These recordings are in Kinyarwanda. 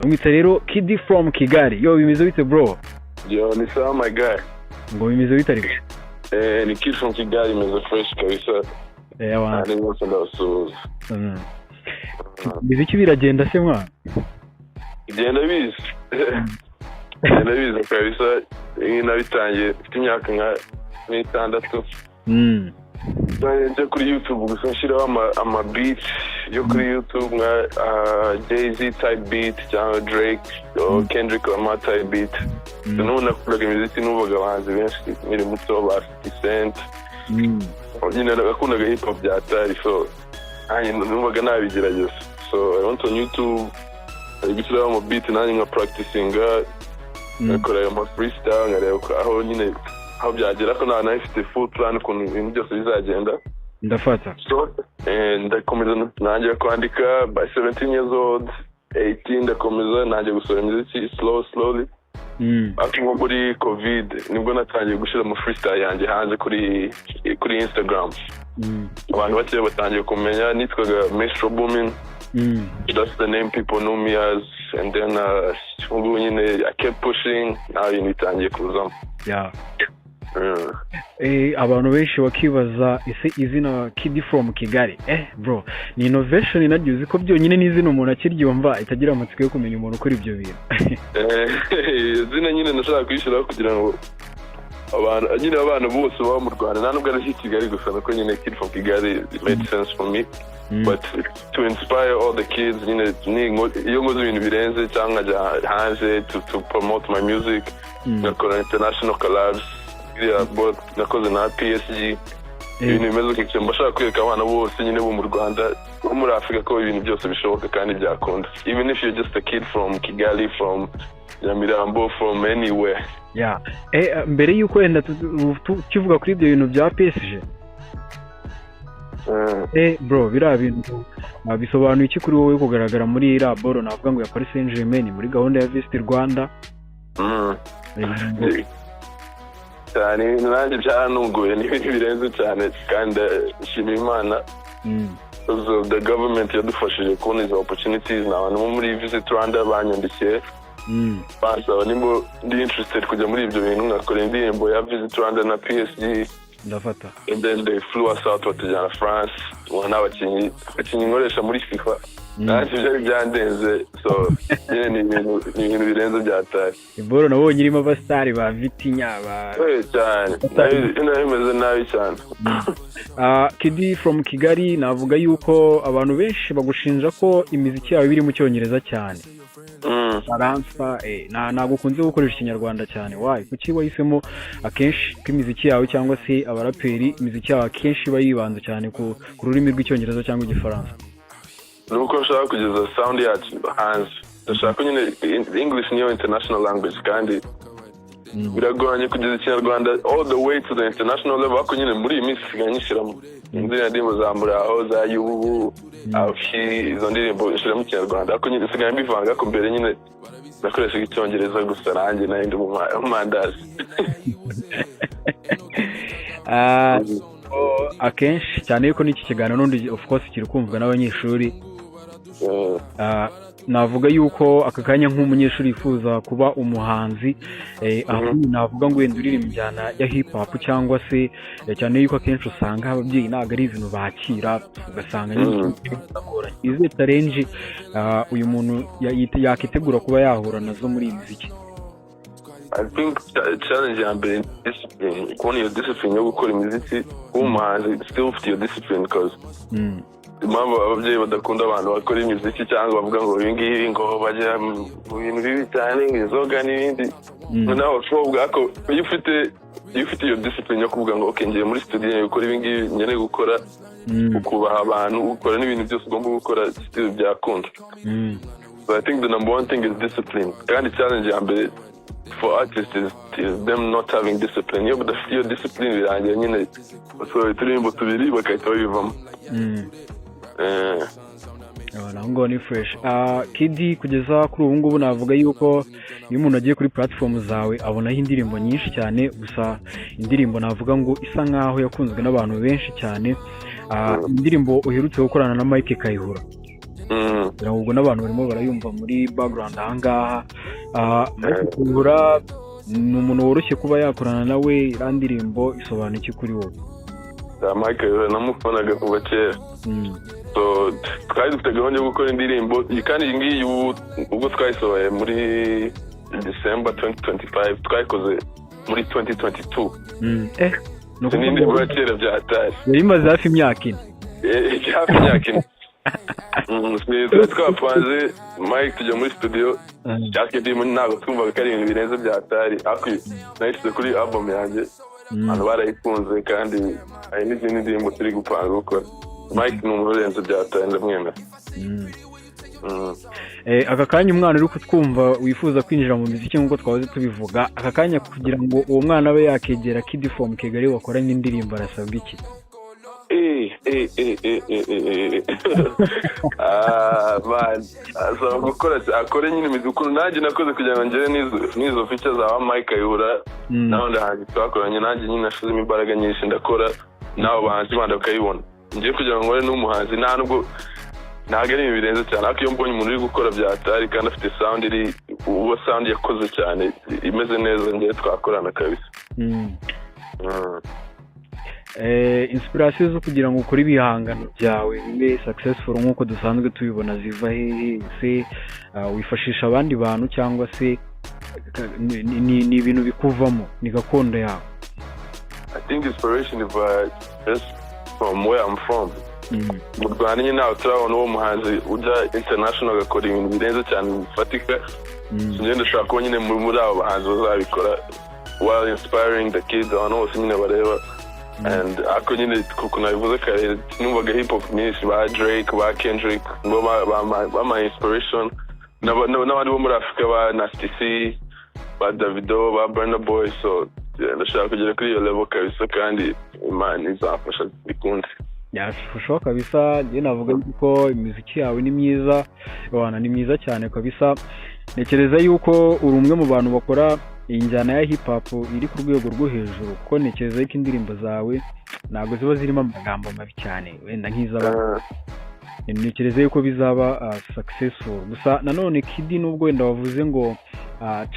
Bamwita rero Kid from Kigali. Yo, bimeze bite, bro? Yo, ni sawa, my guy. Ngo bimeze bite ariko? Eh, ni Kid from Kigali, meze fresh kabisa. Abantu. Ari bose ndabasuhuza. Imiziki biragenda se, mwana? Bigenda biza. Bigenda biza kabisa. Iyi nabitangiye mfite imyaka nka 6. Njya kuri YouTube gusa nshyiraho ama beat yo kuri YouTube nka Jay-Z type beat cyangwa Drake or Kendrick Lamar type beat. N'ubu nakundaga imiziki, numvaga abahanzi benshi nkiri muto, ba 50 Cent. Nyine nakundaga hip hop bya atari, so nanjye numvaga nabigerageza. So I went on YouTube, ari gushyiraho ama beat, nanjye nka practicinga, ngakora ayo ma freestyle, nkareba aho nyine aho byagera, ko nta nari mfite full plan ukuntu ibintu byose bizagenda. Ndafata. So ndakomeza nanjye kwandika by 17 years old, 18 ndakomeza nanjye gusohora imiziki slow slowly. Ariko nko muri COVID nibwo natangiye gushyira ama freestyle yanjye hanze kuri Instagram. Abantu bake batangiye kumenya, nitwaga Metro Boomin. That's the name people know me as, and then ubu nyine I kept pushing, nawe ibintu bitangiye kuzamo. Abantu benshi bakibaza ese izina Kid from Kigali, bro, ni innovation naryo. Uzi ko byonyine n'izina umuntu akiryumva itagira amatsiko yo kumenya umuntu ukora ibyo bintu? Izina nyine nashaka kuyishyiraho kugira ngo abantu nyine, abana bose baba mu Rwanda, nta nubwo ari Kigali gusa, nuko nyine Kid from Kigali, it made sense for me, but to inspire all the kids nyine, iyo nkoze ibintu birenze cyangwa nkajya hanze to promote my music, ngakora international collabs, iriya both nakoze na PSG, ibintu bimeze gutyo, mba nshaka kwereka abana bose nyine bo mu Rwanda, bo muri Afurika, ko ibintu byose bishoboka kandi byakunda, even if you're just a kid from Kigali, from Nyamirambo, from anywhere. Yeah. Mbere y'uko wenda tukivuga kuri ibyo bintu bya PSG, bro, biriya bintu bisobanuye iki kuri wowe kugaragara muri iriya boro, navuga ngo ya Paris Saint Germain, muri gahunda ya Visit Rwanda? Cyane, nanjye byarantunguye, ni ibintu birenze cyane, kandi nshima Imana because of the government yadufashije kubona izo opportunities. Ni abantu bo muri Visit Rwanda banyandikiye, bansaba nimba ndi interested kujya muri ibyo bintu, nkakora indirimbo ya Visit Rwanda na PSG. Ndafata. And then they flew us out, batujyana France, tubona n'abakinnyi nkoresha muri FIFA. Nanjye byari byandenze, so nyine ni ibintu birenze byatari. Iboro nabonye irimo abasitari ba Vitinha ba cyane, nayo imeze nabi cyane. Kid from Kigali, navuga yuko abantu benshi bagushinja ko imiziki yawe iri mu Cyongereza cyane, Faransa, ntabwo ukunze gukoresha Ikinyarwanda cyane. Why? Kuki wahisemo akenshi ko imiziki yawe, cyangwa se abaraperi imiziki yawe akenshi iba yibanze cyane ku rurimi rw'Icyongereza cyangwa Igifaransa? Ni uko nshaka kugeza sound yacu hanze. Ndashaka nyine English niyo international language, kandi biragoranye kugeza Ikinyarwanda all the way to the international level, ariko nyine muri iyi minsi isigaye nyishyiramo ziriya ndirimbo za Muraho, za Yubu Afi, izo ndirimbo nshyiramo Ikinyarwanda, ariko nyine isigaye mbivanga. Ariko mbere nyine nakoreshaga Icyongereza gusa, nanjye nari ndi mu mandazi. Akenshi cyane yuko n'iki kiganiro n'undi of course kiri kumvwa n'abanyeshuri, navuga yuko aka kanya nk'umunyeshuri wifuza kuba umuhanzi, ahanini navuga ngo wenda uririmba injyana ya hip hop, cyangwa se cyane yuko akenshi usanga ababyeyi ntabwo ari ibintu bakira, ugasanga nyine biragoranye. Izihe challenge uyu muntu yakitegura kuba yahura nazo muri iyi miziki? I think challenge ya mbere ni discipline, kubona iyo discipline yo gukora imiziki, kuba umuhanzi still ufite iyo discipline, because impamvu ababyeyi badakunda abantu bakora imiziki cyangwa bavuga ngo ibi ngibi, ngo bajya mu bintu bibi cyane, ngo inzoga n'ibindi, noneho abakobwa. Ariko iyo ufite iyo discipline yo kuvuga ngo "Okay, ngiye muri studio, ngiye gukora ibi ngibi nkeneye gukora", ukubaha abantu, ukora n'ibintu byose ugomba gukora, still byakunda. So I think the number one thing is discipline. Kandi challenge ya mbere for artists is them not having discipline. Iyo badafite iyo discipline, birangira nyine basohoye uturirimbo tubiri bagahita babivamo. Aho ngaho ni fresh. Kid, kugeza kuri ubu ngubu navuga yuko iyo umuntu agiye kuri platform zawe abonaho indirimbo nyinshi cyane, gusa indirimbo navuga ngo isa nkaho yakunzwe n'abantu benshi cyane, indirimbo uherutse gukorana na Mike Kayihura. Kugira ngo ubwo n'abantu barimo barayumva muri background ahangaha. Mike Kayihura ni umuntu woroshye kuba yakorana nawe. Iriya ndirimbo isobanura iki kuri wowe? Ya, Mike namufanaga kuva kera. So twari dufite gahunda yo gukora indirimbo iyi, kandi iyi ngiyi ubu ubwo twayisohoye muri December 2025, twayikoze muri 2022. Ni Ni ukuvuga indirimbo ngo ya kera bya hatari. Yari imaze hafi imyaka 4. Hafi imyaka 4. Twari twapanze Mike tujya muri studio. Cyangwa indirimbo ntabwo twumvaga ko ari ibintu birenze bya hatari, ariko nayishyize kuri album yanjye, abantu barayikunze, kandi hari n'izindi ndirimbo turi gupanga gukora. Mike ni umuntu urenze bya hatari, ndamwemera. Aka kanya umwana uri kutwumva wifuza kwinjira mu muziki nk'uko twahoze tubivuga, aka kanya kugira ngo uwo mwana abe yakegera Kid from Kigali wakoranye indirimbo, arasabwa iki? Ah, man, asaba gukora, akore nyine imiziki ukuntu nanjye nakoze kugira ngo ngere n'izo feature za Mike Kayihura n'abandi bahanzi twakoranye. Nanjye nyine nashizemo imbaraga nyinshi, ndakora, n'abo bahanzi bandi bakayibona. Ngiye kugira ngo nkore n'umuhanzi, nta nubwo ntabwo ari ibintu birenze cyane, ariko iyo mbonye umuntu uri gukora bya hatari kandi afite sound iri uwo sound yakoze cyane imeze neza, ngewe twakorana kabisa. Inspiration zo kugira ngo ukore ibihangano byawe bibe successful nk'uko dusanzwe tubibona ziva hehe se? Wifashisha abandi bantu cyangwa se ni ibintu bikuvamo, ni gakondo yawe? I think inspiration iva just from where I'm from. Mu Rwanda nyine ntabwo turabona uwo muhanzi ujya international agakora ibintu birenze cyane bifatika. Njye ndashaka kuba nyine muri abo bahanzi bazabikora while inspiring the kids, abantu bose nyine bareba. And ariko nyine kuko nabivuze kare, numvaga hip hop nyinshi, ba Drake, ba Kendrick, nibo ba inspiration, n'abandi bo muri Afurika, ba Nasty C, ba Davido, ba Burna Boy. So yeah, ndashaka kugera kuri iyo level kabisa, kandi Imana izamfasha bikunze. Yashusho kabisa. Njye navuga yuko imiziki yawe ni myiza wana, ni myiza cyane kabisa. Ntekereza yuko uri umwe mu bantu bakora iyi njyana ya hip hop iri ku rwego rwo hejuru, kuko ntekereza yuko indirimbo zawe ntabwo ziba zirimo amagambo mabi cyane wenda nk'iz'abandi. Ntekereza yuko bizaba successful. Gusa nanone Kidi, nubwo wenda wavuze ngo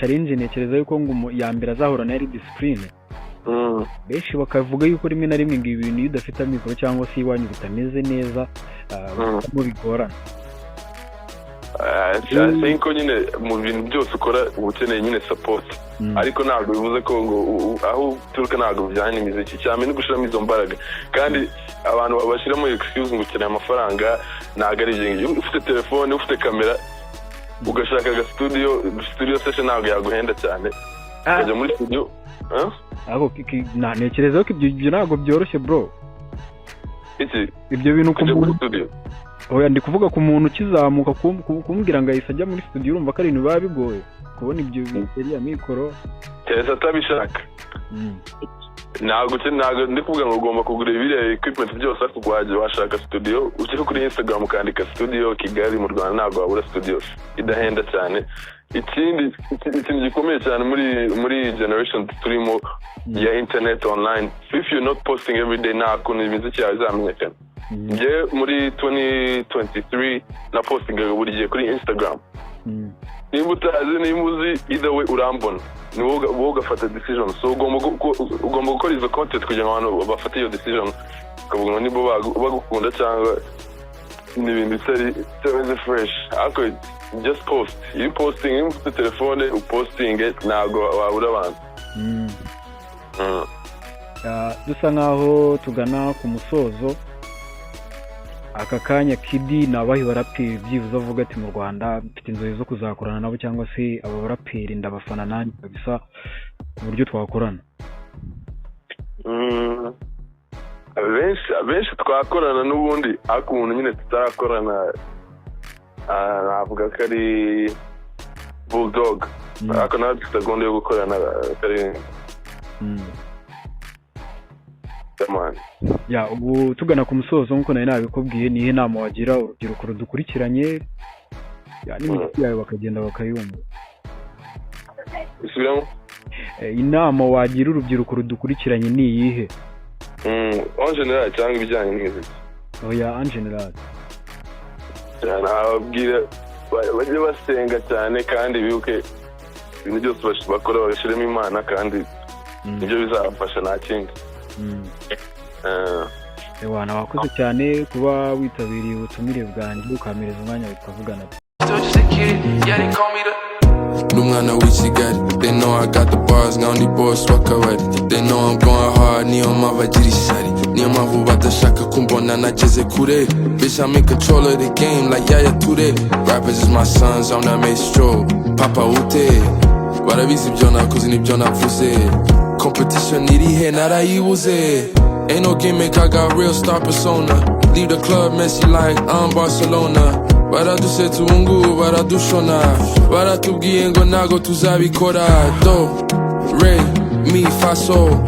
challenge, ntekereza yuko ngo iya mbere azahura nayo ari discipline. Benshi bakavuga yuko rimwe na rimwe ngo ibi bintu iyo udafite amikoro cyangwa se iwanyu bitameze neza, guhitamo bigorana. I think ko nyine mu bintu byose ukora uba ukeneye nyine support, ariko ntabwo bivuze ko ngo aho uturuka ntabwo bijyanye n'imiziki cyane, no gushyiramo izo mbaraga. Kandi abantu bashyiramo excuse ngo ukeneye amafaranga, ntabwo ari ibyo ngibyo. Ufite telefone, ufite kamera, ugashaka aga studio session, ntabwo yaguhenda cyane, ukajya muri studio. Huh? Ariko ntekereza ko ibyo ntabwo byoroshye, bro. Iki? Ibyo bintu ku Kujya muri muntu studio? Oya, ndi kuvuga ku muntu ukizamuka, kumubwira ngo ahise ajya muri studio, urumva ko ari ibintu biba bigoye kubona ibyo iriya mikoro. Keretse atabishaka. Ntabwo ndi kuvuga ngo ugomba kugura biriya equipment byose, ariko wajya washaka studio, ujye kuri Instagram ukandika "studio Kigali", mu Rwanda ntabwo wabura studio idahenda cyane. Ikindi ikintu gikomeye cyane muri generation turimo ya internet online, if you're not posting every day, nta kuntu imiziki yawe izamenyekana. Njye muri 2023 na postingaga buri gihe kuri Instagram. Nimba utazi, nimba uzi, either way urambona, ni wowe ugafata decision. So ugomba gukora izo content kugira ngo abantu bafate iyo decision, ukavuga ngo niba bagukunda cyangwa ni ibintu bitameze fresh. Ariko just post, iyo posting, niba ufite telefone upostinge, ntabwo wabura abantu. Dusa nkaho tugana ku musozo, aka kanya Kidi ni abahe baraperi byibuze avuga ati: "Mu Rwanda mfite inzozi zo kuzakorana nabo," cyangwa se "aba baraperi ndabafana nanjye kabisa ku buryo twakorana"? Abenshi twakorana n'ubundi, ariko umuntu nyine tutarakorana, navuga ko ari Bulldog, ariko nawe dufite gahunda yo gukorana kari. Man. Ya, ubu tugana ku musozo nk'uko nari nabikubwiye, ni iyihe nama wagira urubyiruko rudukurikiranye, ya, n'imiziki yawe bakagenda bakayumva? Isubiramo. Inama wagira urubyiruko rudukurikiranye ni iyihe? En general cyangwa ibijyanye n'imiziki? Oya, en general. Nababwira bajye basenga cyane kandi bibuke ibintu byose bakora babishyiremo Imana, kandi nibyo bizabafasha, nta kindi. Ewana, wakoze cyane kuba witabiriye ubutumire bwanjye, ukampereza umwanya tukavugana. Still just a kid, yeah, they call me the N'umwana w'i Kigali. They know I got the bars, ngaho ndi boss w'akabari. They know I'm going hard, niyo mpamvu agira ishyari, niyo mpamvu badashaka kumbona nageze kure. Bitch, I'm in control of the game like Yaya Toure. Rappers is my sons, I'm the maestro. Papa ute barabizi ibyo nakoze n'ibyo navuze. Competition irihe? Narayibuze. Ain't no gimmick, I got real star persona. Leave the club messy like I'm Barcelona. Baradusetse ubu ngubu baradushona, baratubwiye ngo ntago tuzabikora. Do re mi fa so.